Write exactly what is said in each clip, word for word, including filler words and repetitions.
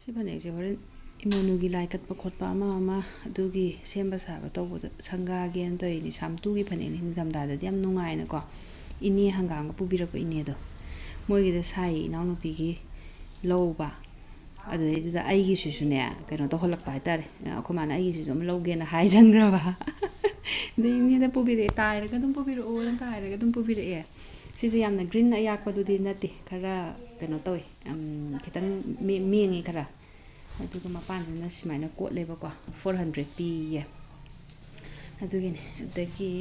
ꯁꯤ ꯐꯅꯦꯛꯁꯦ ꯍꯣꯔꯦꯟ ꯏꯃꯣꯏꯅꯨꯒꯤ ꯂꯥꯏ ꯀꯠꯄ ꯈꯣꯠꯄ ꯑꯃ ꯑꯃ ꯑꯗꯨꯒꯤ ꯁꯦꯝꯕ ꯁꯥꯕ ꯇꯧꯕꯗ ꯁꯪꯒꯥꯒꯦꯅ ꯇꯧꯔꯤꯅꯤ꯫ ꯁꯥꯝꯇꯨꯒꯤ ꯐꯅꯦꯛꯅꯤ, ꯅꯤꯡꯊꯝꯊꯥꯗꯗꯤ ꯌꯥꯝ ꯅꯨꯡꯉꯥꯏꯅꯀꯣ꯫ ꯏꯅꯦ ꯍꯪꯒꯥꯝꯒ ꯄꯨꯕꯤꯔꯛꯄ ꯏꯅꯦꯗꯣ, ꯃꯣꯏꯒꯤꯗ ꯁꯥꯏꯌꯦ, ꯏꯅꯥꯎꯅꯨꯄꯤꯒꯤ ꯂꯧꯕ꯫ ꯑꯗꯨꯗꯩꯗꯨꯗ ꯑꯩꯒꯤꯁꯤꯁꯨꯅꯦ, ꯀꯩꯅꯣ ꯇꯧꯍꯜꯂꯛꯄ ꯍꯥꯏꯇꯥꯔꯦ, ꯑꯩꯈꯣꯏ ꯃꯥꯅ ꯑꯩꯒꯤꯁꯤꯁꯨ ꯑꯃ ꯂꯧꯒꯦꯅ ꯍꯥꯏꯖꯟꯈ꯭ꯔꯕ꯫ ꯑꯗꯩ ꯏꯅꯦꯗ ꯄꯨꯕꯤꯔꯛꯑꯦ, ꯇꯥꯏꯔꯒ ꯑꯗꯨꯝ ꯄꯨꯕꯤꯔꯛꯑꯣꯅ ꯇꯥꯏꯔꯒ ꯑꯗꯨꯝ ꯄꯨꯕꯤꯔꯛꯑꯦ꯫ ꯁꯤꯁꯦ ꯌꯥꯝꯅ ꯒ꯭ꯔꯤꯟ ꯑꯌꯥꯛꯄꯗꯨꯗꯤ ꯅꯠꯇꯦ, ꯈꯔ ꯀꯩꯅꯣ ꯇꯧꯋꯦ, ꯎꯝ, ꯈꯤꯇꯪ ꯃꯦ- ꯃꯦꯡꯉꯦ ꯈꯔ꯫ ꯑꯗꯨꯒ ꯃꯄꯥꯟꯁꯤꯅ ꯁꯨꯃꯥꯏꯅ ꯀꯣꯠꯂꯦꯕꯀꯣ, ꯐꯣꯔ ꯍꯟꯗ꯭ꯔꯦꯠ ꯄꯤꯌꯦ꯫ ꯑꯗꯨꯒꯤꯅꯦ꯫ ꯑꯗꯒꯤ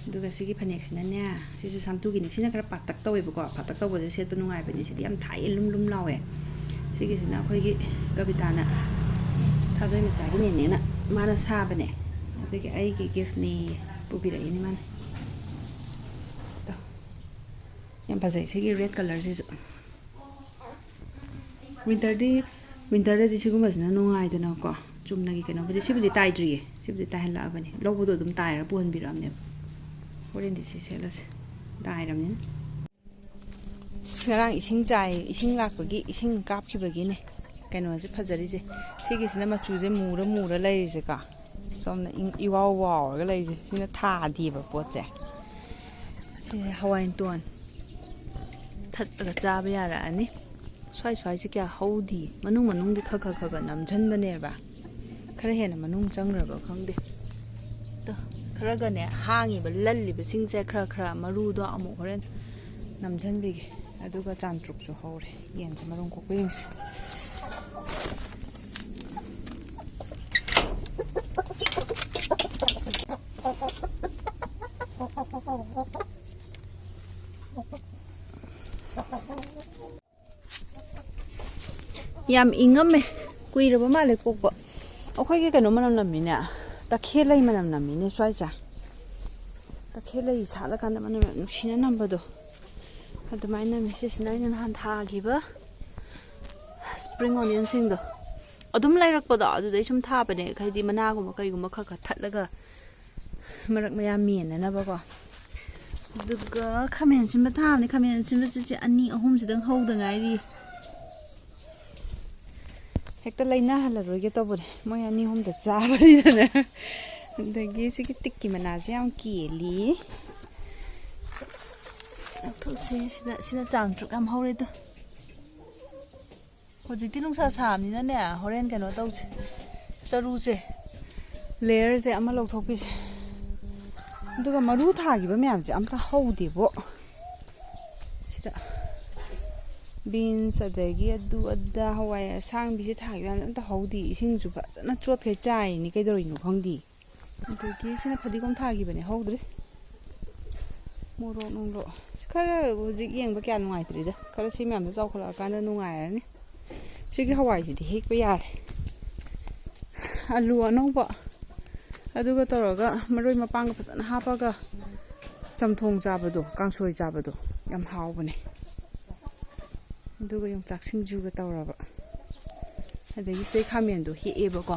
ꯑꯗꯨꯒ ꯁꯤꯒꯤ ꯐꯅꯦꯛꯁꯤꯅꯅꯦ, ꯁꯤꯁꯨ ꯁꯥꯝꯇꯨꯒꯤꯅꯤ꯫ ꯁꯤꯅ ꯈꯔ ꯄꯥꯇꯛ ꯇꯧꯋꯦꯕꯀꯣ, ꯄꯥꯇꯛ ꯇꯧꯕꯁꯦ ꯁꯦꯠꯄ ꯅꯨꯡꯉꯥꯏꯕꯅꯤ꯫ ꯁꯤꯗꯤ ꯌꯥꯝ ꯊꯥꯏꯑꯦ, ꯂꯨꯝ ꯂꯨꯝ ꯂꯥꯎꯋꯦ꯫ ꯁꯤꯒꯤꯁꯤꯅ ꯑꯩꯈꯣꯏꯒꯤ ꯀꯕꯤꯇꯥꯅ, ꯊꯥꯗꯣꯏ ꯃꯆꯥꯒꯤ ꯅꯦꯅꯦꯅ, ꯃꯥꯅ ꯁꯥꯕꯅꯦ꯫ ꯑꯗꯒꯤ ꯑꯩꯒꯤ ꯒꯤꯐꯅꯤ, ꯄꯨꯕꯤꯔꯛꯏꯅꯦ ꯃꯥꯅ꯫ ꯇꯣ, ꯌꯥꯝ ꯐꯖꯩ ꯁꯤꯒꯤ ꯔꯦꯗ ꯀꯂꯔꯁꯤꯁꯨ꯫ ꯋꯤꯟꯇꯔꯗꯤ, ꯋꯤꯟꯇꯔꯗꯗꯤ ꯁꯤꯒꯨꯝꯕꯁꯤꯅ ꯅꯨꯡꯉꯥꯏꯗꯅꯀꯣ꯫ ꯆꯨꯝꯅꯒꯤ ꯀꯩꯅꯣꯕꯨꯗꯤ, ꯁꯤꯕꯨꯗꯤ ꯇꯥꯏꯗ꯭ꯔꯤꯌꯦ, ꯁꯤꯕꯨꯗꯤ ꯇꯥꯏꯍꯜꯂꯛꯑꯕꯅꯤ꯫ ꯂꯧꯕꯗꯣ ꯑꯗꯨꯝ ꯇꯥꯏꯔꯒ ꯄꯨꯍꯟꯕꯤꯔꯛꯑꯕꯅꯦꯕ꯫ ꯍꯣꯔꯦꯟꯗꯤ ꯁꯤ ꯁꯦꯠꯂꯁꯤ, ꯇꯥꯏꯔꯕꯅꯤꯅ꯫ ꯑꯁ, ꯉꯔꯥꯡ ꯏꯁꯤꯡ ꯆꯥꯏ, ꯏꯁꯤꯡ ꯂꯥꯛꯄꯒꯤ, ꯏꯁꯤꯡ ꯀꯥꯞꯈꯤꯕꯒꯤꯅꯦ ꯀꯩꯅꯣꯁꯦ ꯐꯖꯔꯤꯁꯦ꯫ ꯁꯤꯒꯤꯁꯤꯅ ꯃꯆꯨꯁꯦ ꯃꯨꯔ ꯃꯨꯔ ꯂꯩꯔꯤꯁꯦꯀꯣ꯫ ꯁꯣꯝꯅ ꯏꯪ- ꯏꯋꯥꯎ ꯋꯥꯎꯔꯒ ꯂꯩꯔꯤꯁꯦ, ꯁꯤꯅ ꯊꯥꯗꯦꯕ ꯄꯣꯠꯁꯦ꯫ ꯁꯤꯁꯦ ꯍꯋꯥꯏ ꯃꯇꯣꯟ ꯊꯠꯂꯒ ꯆꯥꯕ ꯌꯥꯔꯛꯑꯅꯤ꯫ ꯁ꯭ꯋꯥꯏ ꯁ꯭ꯋꯥꯏꯁꯦ ꯀꯌꯥ ꯍꯧꯗꯦ, ꯃꯅꯨꯡ ꯃꯅꯨꯡꯗꯤ ꯈꯔ ꯈꯔ ꯈꯔ ꯈꯔ ꯅꯝꯁꯤꯟꯕꯅꯦꯕ꯫ ꯈꯔ ꯍꯦꯟꯅ ꯃꯅꯨꯡ ꯆꯪꯈ꯭ꯔꯕ ꯈꯪꯗꯦ꯫ ꯇꯣ, ꯈꯔꯒꯅꯦ, ꯍꯥꯡꯉꯤꯕ ꯂꯜꯂꯤꯕꯁꯤꯡꯁꯦ ꯈꯔ ꯈꯔ ꯃꯔꯨꯗꯣ ꯑꯃꯨꯛ ꯍꯣꯔꯦꯟ ꯅꯝꯁꯤꯟꯕꯤꯒꯦ꯫ ꯑꯗꯨꯒ ꯆꯥꯟꯇ꯭ꯔꯨꯛꯁꯨ ꯍꯧꯔꯦ꯫ ꯌꯦꯟꯁꯦ ꯃꯔꯨꯝ ꯀꯣꯛꯄ ꯌꯦꯡꯁꯤ꯫ ꯌꯥꯝ ꯏꯪꯉꯝꯃꯦ꯫ ꯀꯨꯏꯔꯕ ꯃꯥꯜꯂꯦ ꯀꯣꯛꯄ꯫ ꯑꯩꯈꯣꯏꯒꯤ ꯀꯩꯅꯣ ꯃꯅꯝ ꯅꯝꯃꯤꯅꯦ, ꯇꯈꯦꯜ ꯂꯩ ꯃꯅꯝ ꯅꯝꯃꯤꯅꯦ ꯁ꯭ꯋꯥꯏꯁꯦ꯫ ꯇꯈꯦꯜ ꯂꯩ ꯁꯥꯠꯂꯀꯥꯟꯗ ꯃꯅꯝ ꯌꯥꯝ ꯅꯨꯡꯁꯤꯅ ꯅꯝꯕꯗꯣ ꯑꯗꯨꯃꯥꯏꯅ ꯅꯝꯃꯦ꯫ ꯁꯤꯁꯤꯅ ꯑꯩꯅ ꯅꯍꯥꯟ ꯊꯥꯈꯤꯕ ꯁ꯭ꯄ꯭ꯔꯤꯡ ꯑꯣꯅꯤꯌꯟꯁꯤꯡꯗꯣ, ꯑꯗꯨꯝ ꯂꯩꯔꯛꯄꯗꯣ, ꯑꯗꯨꯗꯩ ꯁꯨꯝ ꯊꯥꯕꯅꯦ꯫ ꯍꯥꯏꯗꯤ ꯃꯅꯥꯒꯨꯝꯕ ꯀꯩꯒꯨꯝꯕ ꯈꯔ ꯈꯔ ꯊꯠꯂꯒ ꯃꯔꯛ ꯃꯌꯥ ꯃꯦꯟꯅꯅꯕꯀꯣ꯫ ꯑꯗꯨꯒ ꯈꯥꯃꯦꯟ ꯑꯁꯤꯟꯕ ꯊꯥꯕꯅꯦ꯫ ꯈꯥꯃꯦꯟ ꯑꯁꯤꯟꯕꯁꯦ ꯑꯅꯤ ꯑꯍꯨꯝꯁꯤꯗꯪ ꯍꯧꯗ ꯉꯥꯏꯔꯤ꯫ ꯍꯦꯛꯇ ꯂꯩꯅꯍꯜꯂꯔꯣꯏꯒꯦ ꯇꯧꯕꯅꯦ, ꯃꯣꯏ ꯑꯅꯤ ꯑꯍꯨꯝꯗ ꯆꯥꯕꯅꯤꯗꯅ꯫ ꯑꯗꯒꯤ ꯁꯤꯒꯤ ꯇꯤꯛꯀꯤ ꯃꯅꯥꯁꯦ ꯌꯥꯝ ꯀꯦꯜꯂꯤ꯫ ꯂꯧꯊꯣꯛꯁꯦ꯫ ꯁꯤꯅ, ꯁꯤꯅ ꯆꯥꯡ ꯇ꯭ꯔꯨꯛ ꯌꯥꯝ ꯍꯧꯔꯦ ꯑꯗꯣ꯫ ꯍꯧꯖꯤꯛꯇꯤ ꯅꯨꯡꯁꯥ ꯁꯥꯕꯅꯤꯅꯅꯦ, ꯍꯣꯔꯦꯟ ꯀꯩꯅꯣ ꯇꯧꯁꯦ, ꯆꯔꯨꯁꯦ, ꯂꯦꯌꯔꯁꯦ ꯑꯃ ꯂꯧꯊꯣꯛꯄꯤꯁꯦ꯫ ꯑꯗꯨꯒ ꯃꯔꯨ ꯊꯥꯈꯤꯕ ꯃꯌꯥꯝꯁꯦ ꯑꯝꯇ ꯍꯧꯗꯦꯕꯣ꯫ ꯁꯤꯗ ꯕꯤꯟꯁ, ꯑꯗꯒꯤ ꯑꯗꯨ ꯑꯗꯥ, ꯍꯋꯥꯏ ꯑꯁꯥꯡꯕꯤꯁꯦ ꯊꯥꯈꯤꯕ ꯃꯌꯥꯝꯁꯦ ꯑꯝꯇ ꯍꯧꯗꯦ꯫ ꯏꯁꯤꯡꯁꯨ ꯐꯖꯅ ꯆꯣꯠꯈꯩ ꯆꯥꯏꯅꯤ, ꯀꯩꯗꯧꯔꯤꯅꯣ ꯈꯪꯗꯦ꯫ ꯑꯗꯒꯤ ꯁꯤꯅ ꯐꯗꯤꯒꯣꯝ ꯊꯥꯈꯤꯕꯅꯦ, ꯍꯧꯗ꯭ꯔꯤ꯫ ꯃꯣꯔꯣꯛ ꯅꯨꯡꯂꯣꯛ ꯁꯤ ꯈꯔ ꯍꯧꯖꯤꯛ ꯌꯦꯡꯕ ꯀꯌꯥ ꯅꯨꯡꯉꯥꯏꯇ꯭ꯔꯤꯗ, ꯈꯔ ꯁꯤ ꯃꯌꯥꯝꯗꯣ ꯆꯥꯎꯈꯠꯂꯛꯑꯀꯥꯟꯗ ꯅꯨꯡꯉꯥꯏꯔꯅꯤ꯫ ꯁꯤꯒꯤ ꯍꯋꯥꯏꯁꯤꯗꯤ ꯍꯦꯛꯄ ꯌꯥꯔꯦ꯫ ꯑꯂꯨ ꯑꯅꯧꯕ ꯑꯗꯨꯒ ꯇꯧꯔꯒ, ꯃꯔꯣꯏ ꯃꯄꯥꯡꯒ ꯐꯖꯅ ꯍꯥꯞꯄꯒ ꯆꯝꯊꯣꯡ ꯆꯥꯕꯗꯣ, ꯀꯥꯡꯁꯣꯏ ꯆꯥꯕꯗꯣ ꯌꯥꯝ ꯍꯥꯎꯕꯅꯦ꯫ ꯑꯗꯨꯒ ꯌꯣꯡꯆꯥꯛ ꯁꯤꯡꯖꯨꯒ ꯇꯧꯔꯕ꯫ ꯑꯗꯒꯤ ꯁꯤꯗꯩ ꯈꯥꯃꯦꯟꯗꯣ ꯍꯦꯛꯑꯦꯕꯀꯣ,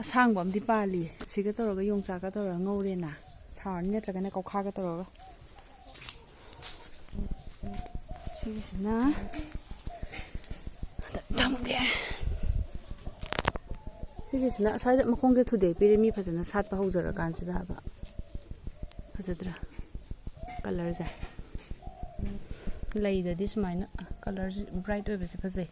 ꯑꯁꯥꯡꯕ ꯑꯃꯗꯤ ꯄꯥꯜꯂꯤ꯫ ꯑꯁꯤꯒ ꯇꯧꯔꯒ, ꯌꯣꯡꯆꯥꯛꯀ ꯇꯧꯔꯒ ꯉꯧꯔꯦꯅ, ꯁꯥꯔꯅꯤ ꯅꯠꯇ꯭ꯔꯒꯅ ꯀꯧꯈꯥꯒ ꯇꯧꯔꯒ꯫ ꯁꯤꯒꯤꯁꯤꯅ ꯊꯝꯒꯦ꯫ ꯁꯤꯒꯤꯁꯤꯅ ꯑꯁ꯭ꯋꯥꯏꯗ ꯃꯈꯣꯡꯁꯦ ꯊꯨꯗꯦꯛꯄꯤꯔꯦ, ꯃꯤ ꯐꯖꯅ ꯁꯥꯠꯄ ꯍꯧꯖꯔꯀꯥꯟꯁꯤꯗ ꯍꯥꯏꯕ꯫ ꯐꯖꯗ꯭ꯔꯥ ꯀꯂꯔꯁꯦ? ꯂꯩꯗꯗꯤ ꯁꯨꯃꯥꯏꯅ ꯀꯂꯔꯁꯦ ꯕ꯭ꯔꯥꯏꯠ ꯑꯣꯏꯕꯁꯦ ꯐꯖꯩ꯫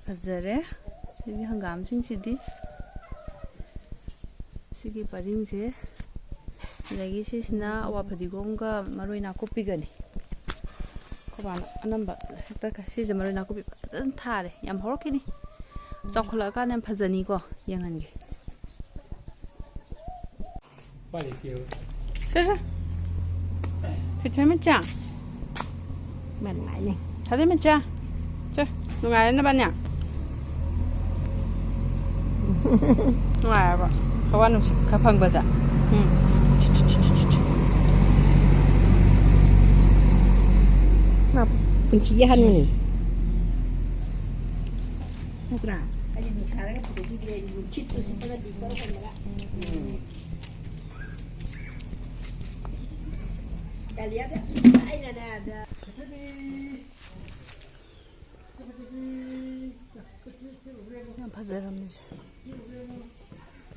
ꯐꯖꯔꯦ꯫ ꯁꯤꯒꯤ ꯍꯪꯒꯥꯝꯁꯤꯡꯁꯤꯗꯤ, ꯁꯤꯒꯤ ꯄꯔꯤꯡꯁꯦ, ꯑꯗꯒꯤ ꯁꯤꯁꯤꯅ ꯑꯋꯥ ꯐꯗꯤꯒꯣꯝꯒ ꯃꯔꯣꯏ ꯅꯥꯀꯨꯞꯄꯤꯒꯅꯤ꯫ ꯑꯩꯈꯣꯏ ꯕꯥꯅ ꯑꯅꯝꯕ ꯍꯦꯛꯇ ꯀ-, ꯁꯤꯁꯦ ꯃꯔꯣꯏ ꯅꯥꯀꯨꯞꯄꯤ ꯐꯖꯅ ꯊꯥꯔꯦ, ꯌꯥꯝ ꯍꯧꯔꯛꯈꯤꯅꯤ꯫ ꯆꯥꯎꯈꯠꯂꯛꯑꯀꯥꯟꯗ ꯌꯥꯝ ꯐꯖꯅꯤꯀꯣ, ꯌꯦꯡꯍꯟꯒꯦ꯫ ꯁꯦ, ꯁꯦ꯫ ꯊꯣꯏꯊꯣꯏ ꯃꯆꯥ꯫ ꯃꯥ ꯅꯨꯡꯉꯥꯏꯅꯦ꯫ ꯊꯣꯏꯊꯣꯏ ꯃꯆꯥ꯫ ꯁꯦ, ꯅꯨꯡꯉꯥꯏꯔꯦ ꯅꯕꯥꯅꯤ? ꯅꯨꯡꯉꯥꯏꯔꯕ? ꯍꯋꯥ ꯅꯨꯡꯁꯤꯠ ꯈꯔ ꯐꯪꯕꯁꯦ꯫ ꯎꯝ꯫ ꯃꯥ ꯄꯨꯟꯁꯤꯒꯤ ꯑꯍꯟꯅꯤ꯫ ꯅꯠꯇ꯭ꯔꯥ? ꯎꯝ꯫ ꯌꯥꯝ ꯐꯖꯔꯝꯃꯤꯁꯦ꯫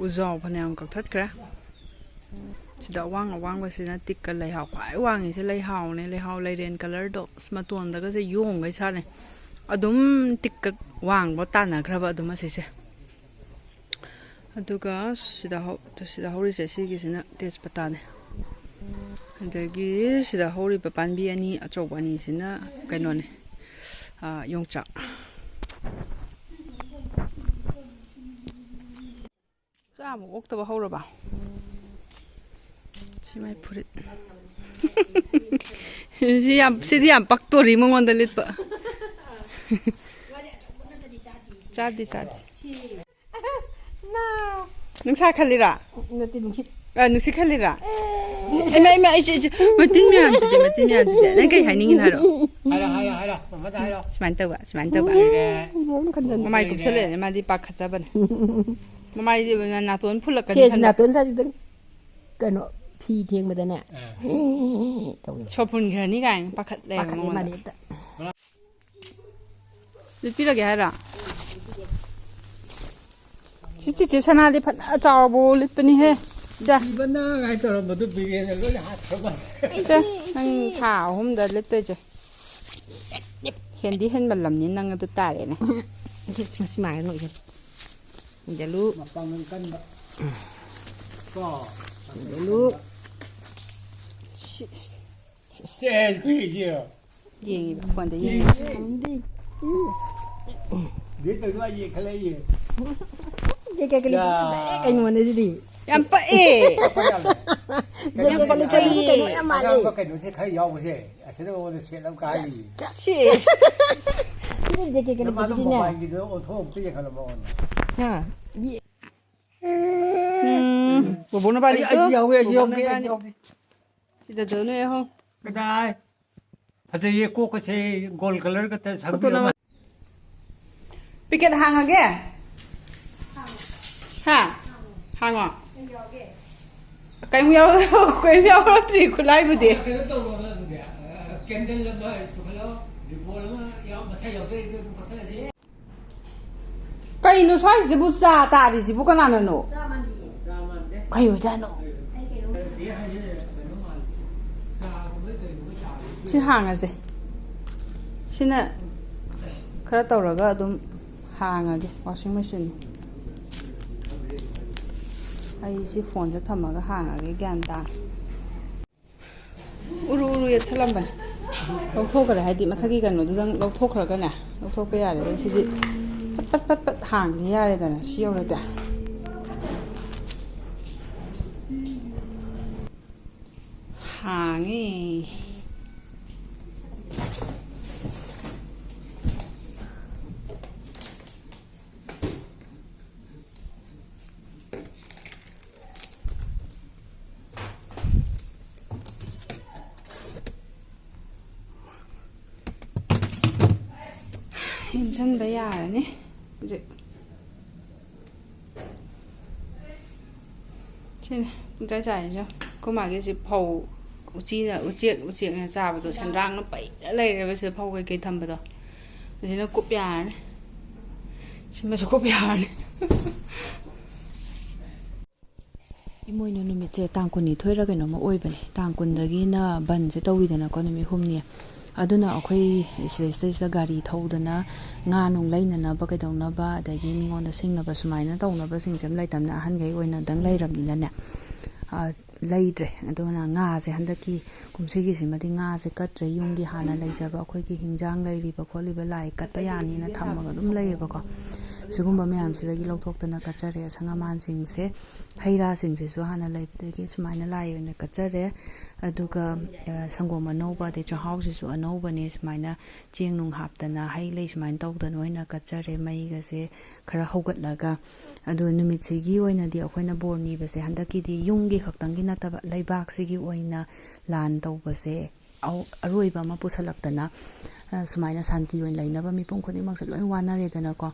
ꯎꯖꯥꯎ ꯐꯅꯌꯥꯝ ꯀꯛꯊꯠꯈ꯭ꯔꯦ꯫ ꯁꯤꯗ ꯑꯋꯥꯡ ꯑꯋꯥꯡꯕꯁꯤꯅ ꯇꯤꯛꯀ ꯂꯩꯍꯥꯎ ꯈ꯭ꯋꯥꯏ ꯋꯥꯡꯉꯤꯁꯦ ꯂꯩꯍꯥꯎꯅꯦ꯫ ꯂꯩꯍꯥꯎ ꯂꯩꯔꯦꯟ ꯀꯂꯔꯗꯣ ꯑꯁ ꯃꯇꯣꯟꯗꯒꯁꯦ ꯌꯣꯡꯈꯩ ꯁꯥꯠꯂꯦ꯫ ꯑꯗꯨꯝ ꯇꯤꯛꯀ ꯋꯥꯡꯕ ꯇꯥꯟꯅꯈ꯭ꯔꯕ ꯑꯗꯨꯝ ꯑꯁꯤꯁꯦ꯫ ꯑꯗꯨꯒ ꯁꯤꯗ ꯍꯧ-, ꯁꯤꯗ ꯍꯧꯔꯤꯁꯦ ꯁꯤꯒꯤꯁꯤꯅ ꯇꯦꯖꯄꯇꯥꯅꯦ꯫ ꯑꯗꯒꯤ ꯁꯤꯗ ꯍꯧꯔꯤꯕ ꯄꯥꯝꯕꯤ ꯑꯅꯤ ꯑꯆꯧꯕ ꯑꯅꯤꯁꯤꯅ ꯀꯩꯅꯣꯅꯦ, ꯑꯥ, ꯌꯣꯡꯆꯥꯛ꯫ ꯆꯥꯕ ꯑꯣꯛꯇꯕ ꯍꯧꯔꯕ? ꯁꯤ ꯃꯥꯏ ꯐꯨꯔꯤꯠ꯫ ꯁꯤ ꯌꯥꯝ, ꯁꯤꯗꯤ ꯌꯥꯝ ꯄꯛꯇꯣꯔꯤ ꯃꯉꯣꯟꯗ ꯂꯤꯠꯄ꯫ ꯆꯥꯗꯦ, ꯆꯥꯗꯦ꯫ ꯅꯨꯡꯁꯥ ꯈꯜꯂꯤꯔꯥ? ꯅꯠꯇꯦ, ꯅꯨꯡꯁꯤꯠ꯫ ꯑ, ꯅꯨꯡꯁꯤꯠ ꯈꯜꯂꯤꯔꯥ? ꯏꯃꯥ, ꯏꯃꯥ, ꯑꯩꯁꯦ, ꯑꯩꯁꯦ, ꯃꯇꯤꯟ ꯃꯌꯥꯝꯁꯤꯗꯤ, ꯃꯇꯤꯟ ꯃꯌꯥꯝꯁꯤꯗꯤ꯫ ꯅꯪ ꯀꯩ ꯍꯥꯏꯅꯤꯡꯉꯤꯅꯣ ꯍꯥꯏꯔꯛꯑꯣ꯫ ꯍꯥꯏꯔꯣ, ꯍꯥꯏꯔꯣ, ꯍꯥꯏꯔꯣ꯫ ꯃꯃꯥꯗ ꯍꯥꯏꯔꯣ꯫ ꯁꯨꯃꯥꯏꯅ ꯇꯧꯕ, ꯁꯨꯃꯥꯏꯅ ꯇꯧꯕ꯫ ꯂꯣꯏꯔꯦ꯫ ꯃꯃꯥꯏ ꯀꯨꯞꯁꯜꯂꯛꯑꯦꯅꯦ, ꯃꯥꯗꯤ ꯄꯥꯈꯠꯆꯕꯅꯦ꯫ ꯃꯃꯥꯏꯗꯤ ꯅꯥꯇꯣꯟ ꯐꯨꯜꯂꯛꯀꯅꯤ ꯁꯦ, ꯈꯟꯕ꯫ ꯅꯥꯇꯣꯟ ꯁꯥꯁꯤꯗꯪ ꯀꯩꯅꯣ, ꯐꯤ ꯊꯦꯡꯕꯗꯅꯦ꯫ ꯑꯥ꯫ ꯇꯧꯋꯦꯕ꯫ ꯁꯣꯔ ꯐꯨꯟꯈ꯭ꯔꯅꯤ ꯀꯥꯏꯅ ꯄꯥꯈꯠꯂꯦꯕ ꯄꯥꯈꯠꯂꯦ ꯃꯉꯣꯟꯗ꯫ ꯃꯥꯗꯤ ꯍꯦꯛꯇ꯫ ꯂꯤꯠꯄꯤꯔꯒꯦ ꯍꯥꯏꯔꯣ? ꯁꯤ ꯆꯤꯆꯦ ꯁꯅꯥꯗꯤ ꯐꯅ ꯆꯥꯎꯔꯕꯣ ꯂꯤꯠꯄꯅꯤꯍꯦ꯫ ꯆꯥ꯫ ꯏꯕꯅ ꯉꯥꯏ ꯇꯧꯔꯝꯕꯗꯨ ꯕꯤꯔꯦꯟꯅ ꯂꯣꯏꯅ ꯍꯥꯠꯈ꯭ꯔꯕ꯫ ꯆꯥ, ꯅꯪ ꯊꯥ ꯑꯍꯨꯝꯗ ꯂꯤꯠꯇꯣꯏꯁꯦ꯫ ꯍꯦꯟꯗꯤ ꯍꯦꯟꯃꯜꯂꯝꯅꯤ ꯅꯪ ꯑꯗꯨ ꯇꯥꯔꯦꯅꯦ꯫ ꯏꯁ, ꯃꯁꯤ ꯃꯥꯏꯅ ꯅꯣꯛꯏꯁꯦ꯫ ꯏꯟꯖꯜꯂꯨ꯫ ꯃꯄꯥꯡꯒꯜ ꯀꯟꯕ꯫ ꯀꯣ꯫ ꯏꯟꯖꯜꯂꯨ꯫ ꯁꯤ-, ꯁꯦ, ꯀꯨꯏꯁꯦ꯫ ꯌꯦꯡꯉꯤꯕ, ꯐꯣꯟꯗ ꯌꯦꯡꯉꯤꯕ꯫ ꯌꯦꯡꯉꯤ꯫ ꯁꯦ, ꯁꯦ, ꯁꯦ꯫ ꯕꯦꯠ ꯇꯧꯗꯣꯏ ꯌꯦꯡꯈꯠꯂꯛꯏꯌꯦ꯫ ꯖꯦ ꯀꯦ ꯀꯂꯤꯛ ꯌꯥ꯫ ꯗꯥꯏꯔꯦꯛ ꯑꯩꯉꯣꯟꯗ ꯁꯤꯗꯤ꯫ ꯌꯥꯝ ꯄꯛꯑꯦ꯫ ꯄꯛꯄ ꯌꯥꯝ ꯂꯩ꯫ ꯖꯦ ꯀꯦ ꯀꯂꯤꯛ ꯆꯠꯂꯤꯁꯤꯗꯤ ꯀꯩꯅꯣ ꯌꯥꯝ ꯃꯥꯜꯂꯦ꯫ ꯑꯉꯥꯡꯕ ꯀꯩꯅꯣꯁꯦ ꯈꯔ ꯌꯥꯎꯕꯁꯦ꯫ ꯑꯁꯤꯗ ꯃꯉꯣꯟꯗ ꯁꯦꯠ ꯑꯃ ꯀꯥꯏꯔꯤ꯫ ꯁꯤꯁ꯫ ꯁꯤꯗꯤ ꯖꯦ ꯀꯦ ꯀꯂꯤꯛ ꯅꯃꯥꯗꯣ ꯀꯤꯗꯤꯅꯦ꯫ ꯃꯣꯕꯥꯏꯜꯒꯤꯗꯣ ꯑꯣꯟꯊꯣꯛ ꯑꯝꯇ ꯌꯦꯡꯍꯜꯂꯣ ꯃꯉꯣꯟꯗ꯫ ꯍꯥ? ꯌꯦ-, ꯎꯝ, ꯕꯣꯕꯣ ꯅꯕꯥꯅꯤ ꯑꯩ, ꯑꯩꯁꯨ ꯌꯥꯎꯒꯦ, ꯑꯩꯁꯨ ꯕꯣꯕꯣ ꯌꯥꯎꯒꯦ, ꯑꯩꯁꯨ ꯅꯕꯥꯅꯤ꯫ ꯌꯥꯎꯒꯦ꯫ ꯁꯤꯗ ꯅꯣꯏ ꯑꯍꯨꯝ꯫ ꯀꯗꯥꯏ? ꯐꯖꯩꯌꯦ, ꯀꯣꯛꯀꯁꯦ ꯒꯣꯜ ꯀꯂꯔꯒ ꯇ-, ꯁꯪꯕꯤꯔꯝꯃ-꯫ ꯄꯤꯀꯦꯠ ꯍꯥꯡꯉꯒꯦ? ꯍꯥ? ꯍꯥꯡꯉꯣ꯫ ꯀꯩꯝ ꯌꯥꯎ-, ꯀꯩꯝ ꯌꯥꯎꯔꯛꯇ꯭ꯔꯤ ꯈꯨꯠꯂꯥꯏꯕꯨꯗꯤ꯫ ꯀꯩꯅꯣ ꯇꯧꯔꯣ ꯑꯗꯨꯗꯤ, ꯑ, candle ꯑꯃ ꯄꯨꯈꯠꯂꯣ, revolver ꯑꯃ ꯌꯥꯎ-, ꯃꯁꯥ ꯌꯥꯎꯖꯔꯤꯗꯣ ꯑꯗꯨꯝ ꯀꯛꯊꯠꯂꯁꯤ꯫ ꯀꯩꯅꯣ ꯁ꯭ꯋꯥꯏꯁꯤꯗꯕꯨ ꯆꯥ ꯇꯥꯔꯤꯁꯤꯕꯨ ꯀꯅꯥꯅꯅꯣ? ꯆꯥ ꯃꯥꯟꯗꯦ꯫ ꯀꯩ ꯑꯣꯏꯖꯥꯠꯅꯣ? ꯑꯩ ꯀꯩꯅꯣ ꯁꯤ ꯍꯥꯡꯉꯁꯦ꯫ ꯁꯤꯅ ꯈꯔ ꯇꯧꯔꯒ ꯑꯗꯨꯝ ꯍꯥꯡꯉꯒꯦ, washing machine꯫ ꯑꯩ ꯁꯤ phoneꯁꯦ ꯊꯝꯃꯒ ꯍꯥꯡꯉꯒꯦ, ꯒ꯭ꯌꯥꯟ ꯇꯥꯅ꯫ ꯎꯔꯨ ꯎꯔꯨ ꯌꯦꯠꯁꯜꯂꯝꯕꯅꯦ꯫ ꯂꯧꯊꯣꯛꯈ꯭ꯔꯦ ꯍꯥꯏꯗꯤ ꯃꯊꯛꯀꯤ ꯀꯩꯅꯣꯗꯨꯗꯪ ꯂꯧꯊꯣꯛꯈ꯭ꯔꯒꯅꯦ, ꯂꯧꯊꯣꯛꯄ ꯌꯥꯔꯦ꯫ ꯑꯗꯩ ꯁꯤꯗꯤ ꯄꯠ ꯄꯠ ꯄꯠ ꯄꯠ ꯍꯥꯡꯈꯤ ꯌꯥꯔꯦꯗꯅ, ꯁꯤ ꯌꯧꯔꯗꯤ꯫ ꯍꯥꯡꯉꯦ꯫ ꯏꯟꯁꯤꯟꯕ ꯌꯥꯔꯅꯤ ꯍꯧꯖꯤꯛ꯫ ꯁꯤꯅꯦ ꯄꯨꯡꯆꯥꯏ ꯆꯥꯏꯔꯤꯁꯦ꯫ ꯑꯩꯈꯣꯏ ꯃꯥꯒꯤꯁꯤ ꯐꯧ ꯎꯆꯤꯅ, ꯎꯆꯦꯛ, ꯎꯆꯦꯛꯅ ꯆꯥꯕꯗꯣ, ꯁꯦꯟꯗ꯭ꯔꯥꯡꯅ ꯄꯩꯔ ꯂꯩꯔꯦꯕ ꯁꯤꯗ ꯐꯧ ꯀꯩꯀꯩ ꯊꯝꯕꯗꯣ꯫ ꯑꯁꯤꯅ ꯀꯨꯞ ꯌꯥꯔꯅꯤ꯫ ꯁꯤꯃꯁꯨ ꯀꯨꯞ ꯌꯥꯔꯅꯤ꯫ ꯏꯃꯣꯏꯅꯨ ꯅꯨꯃꯤꯠꯁꯦ ꯇꯥꯡ ꯀꯨꯟꯅꯤꯊꯣꯏꯔ ꯀꯩꯅꯣꯝꯃ ꯑꯣꯏꯕꯅꯦ꯫ ꯇꯥꯡ ꯀꯨꯟꯗꯒꯤꯅ ꯕꯟꯁꯦ ꯇꯧꯋꯤꯗꯅꯀꯣ, ꯅꯨꯃꯤꯠ ꯍꯨꯝꯅꯤ꯫ ꯑꯗꯨꯅ ꯑꯩꯈꯣꯏ ꯁꯤꯗꯩꯁꯤꯗꯩꯁꯤꯗ ꯒꯥꯔꯤ ꯊꯧꯗꯅ ꯉꯥ ꯅꯨꯡ ꯂꯩꯅꯅꯕ ꯀꯩꯗꯧꯅꯕ, ꯑꯗꯒꯤ ꯃꯤꯉꯣꯟꯗ ꯁꯤꯡꯅꯕ ꯁꯨꯃꯥꯏꯅ ꯇꯧꯅꯕꯁꯤꯡꯁꯦ ꯑꯃ ꯂꯩꯇꯕꯅ, ꯑꯍꯟꯈꯩ ꯑꯣꯏꯅꯗꯪ ꯂꯩꯔꯕꯅꯤꯅꯅꯦ, ꯑ, ꯂꯩꯗ꯭ꯔꯦ꯫ ꯑꯗꯨꯅ ꯉꯥꯁꯦ ꯍꯟꯗꯛꯀꯤ ꯀꯨꯝꯁꯤꯒꯤꯁꯤꯃꯗꯤ ꯉꯥꯁꯦ ꯀꯠꯇ꯭ꯔꯦ꯫ ꯌꯨꯝꯒꯤ ꯍꯥꯟꯅ ꯂꯩꯖꯕ ꯑꯩꯈꯣꯏꯒꯤ ꯍꯤꯟꯖꯥꯡ ꯂꯩꯔꯤꯕ ꯈꯣꯠꯂꯤꯕ ꯂꯥꯏ ꯀꯠꯄ ꯌꯥꯅꯤꯅ ꯊꯝꯃꯒ ꯑꯗꯨꯝ ꯂꯩꯌꯦꯕꯀꯣ꯫ ꯁꯤꯒꯨꯝꯕ ꯃꯌꯥꯝꯁꯤꯗꯒꯤ ꯂꯧꯊꯣꯛꯇꯅ ꯀꯠꯆꯔꯦ꯫ ꯑꯁꯪ ꯑꯃꯥꯟꯁꯤꯡꯁꯦ, ꯍꯩ ꯔꯥꯁꯤꯡꯁꯤꯁꯨ ꯍꯥꯟꯅ ꯂꯩꯕꯗꯒꯤ ꯁꯨꯃꯥꯏꯅ ꯂꯥꯏ ꯑꯣꯏꯅ ꯀꯠꯆꯔꯦ꯫ ꯑꯗꯨꯒ, ꯑ, ꯁꯪꯒꯣꯝ ꯑꯅꯧꯕ, ꯑꯗꯩ ꯆꯥꯛꯍꯥꯎꯁꯤꯁꯨ ꯑꯅꯧꯕꯅꯦ꯫ ꯁꯨꯃꯥꯏꯅ ꯆꯦꯡ ꯅꯨꯡ ꯍꯥꯞꯇꯅ, ꯍꯩ ꯂꯩ ꯁꯨꯃꯥꯏꯅ ꯇꯧꯗꯅ ꯑꯣꯏꯅ ꯀꯠꯆꯔꯦ꯫ ꯃꯩꯒꯁꯦ ꯈꯔ ꯍꯧꯒꯠꯂꯒ꯫ ꯑꯗꯨꯒ ꯅꯨꯃꯤꯠꯁꯤꯒꯤ ꯑꯣꯏꯅꯗꯤ ꯑꯩꯈꯣꯏꯅ ꯕꯣꯔ ꯅꯤꯕꯁꯦ ꯍꯟꯗꯛꯀꯤꯗꯤ ꯌꯨꯝꯒꯤ ꯈꯛꯇꯪꯒꯤ ꯅꯠꯇꯕ, ꯂꯩꯕꯥꯛꯁꯤꯒꯤ ꯑꯣꯏꯅ ꯂꯥꯟ ꯇꯧꯕꯁꯦ ꯑꯧ-, ꯑꯔꯣꯏꯕ ꯑꯃ ꯄꯨꯁꯜꯂꯛꯇꯅ, ꯑ, ꯁꯨꯃꯥꯏꯅ ꯁꯥꯟꯇꯤ ꯑꯣꯏꯅ ꯂꯩꯅꯕ ꯃꯤꯄꯨꯝ ꯈꯨꯗꯤꯡꯃꯛꯁꯦ ꯂꯣꯏ ꯋꯥꯅꯔꯦꯗꯅꯀꯣ꯫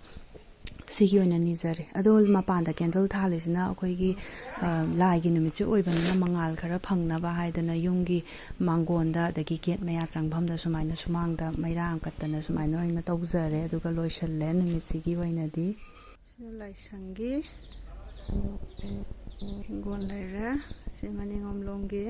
ꯁꯤꯒꯤ ꯑꯣꯏꯅ ꯅꯤꯖꯔꯦ꯫ ꯑꯗꯣ ꯃꯄꯥꯟꯗ ꯀꯦꯟꯗꯜ ꯊꯥꯜꯂꯤꯁꯤꯅ ꯑꯩꯈꯣꯏꯒꯤ, ꯑ, ꯂꯥꯏꯒꯤ ꯅꯨꯃꯤꯠꯁꯨ ꯑꯣꯏꯕꯅꯤꯅ ꯃꯉꯥꯜ ꯈꯔ ꯐꯪꯅꯕ ꯍꯥꯏꯗꯅ ꯌꯨꯝꯒꯤ ꯃꯥꯡꯒꯣꯟꯗ, ꯑꯗꯒꯤ ꯒꯦꯠ ꯃꯌꯥ ꯆꯪꯐꯝꯗ ꯁꯨꯃꯥꯏꯅ ꯁꯨꯃꯥꯡꯗ ꯃꯩꯔꯥ ꯑꯃ ꯀꯠꯇꯅ ꯁꯨꯃꯥꯏꯅ ꯑꯣꯏꯅ ꯇꯧꯖꯔꯦ꯫ ꯑꯗꯨꯒ ꯂꯣꯏꯁꯤꯜꯂꯦ ꯅꯨꯃꯤꯠꯁꯤꯒꯤ ꯑꯣꯏꯅꯗꯤ꯫ ꯁꯤꯅ ꯂꯥꯏꯁꯪꯒꯤ ꯍꯤꯡꯒꯣꯜ ꯂꯩꯔꯦ꯫ ꯁꯤ ꯃꯅꯤꯡꯂꯣꯝꯂꯣꯝꯒꯤ꯫